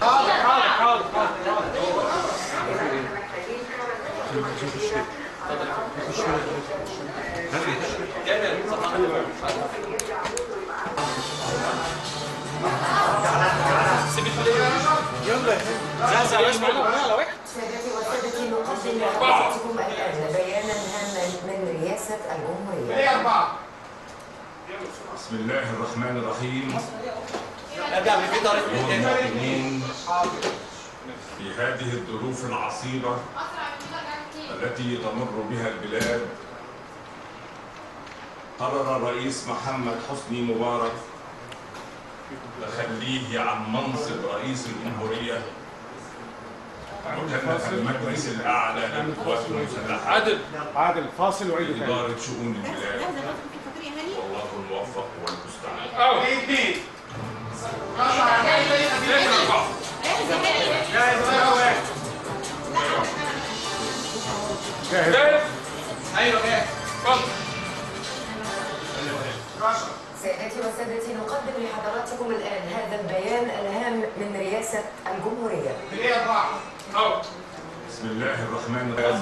حاضر حاضر حاضر حاضر. يلا سادتي وسادتي، نقدم لحضراتكم الآن بيانا هاما من رئاسة الجمهورية. بسم الله الرحمن الرحيم. المواطنين في هذه الظروف العصيبة التي تمر بها البلاد، قرر الرئيس محمد حسني مبارك تخليه عن منصب رئيس الجمهورية وكلف المجلس الأعلى للقوات المسلحة. عادل عادل فاصل وعيد إدارة شؤون البلاد، والله الموفق والمستعان. جاهز؟ ايوه جاهز. اتفضل. سيداتي وسادتي، نقدم لحضراتكم الآن هذا البيان الهام من رئاسة الجمهورية. بسم الله الرحمن الرحيم.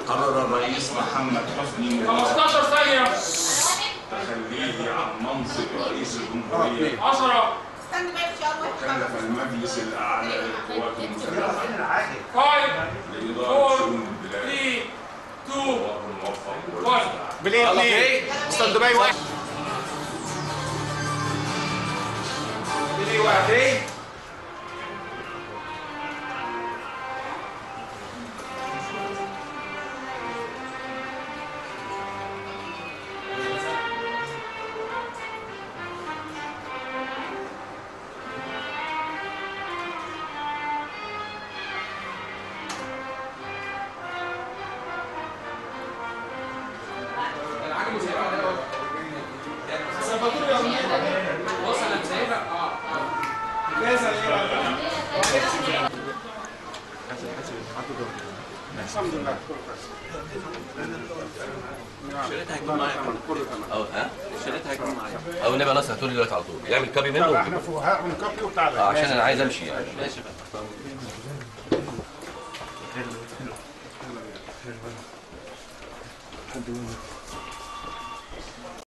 قرر الرئيس محمد حسني مبارك 15 ثانية تخليه عن منصب رئيس الجمهورية 10. وكلف المجلس الأعلى للقوات المسلحة 5 لإدارة شؤون البلاد، 3 2 والله الموفق 1. والمستعان. بليه 2 stand by 1. بليه 1. الحمد لله كله كويس. الشريط هيكون معايا كله تمام. اه الشريط هيكون معايا. او النبي خلاص هاتولي دلوقتي على طول. يعمل copy منه. احنا فوق هعمل copy وتعالى. عشان انا عايز امشي يعني. ماشي.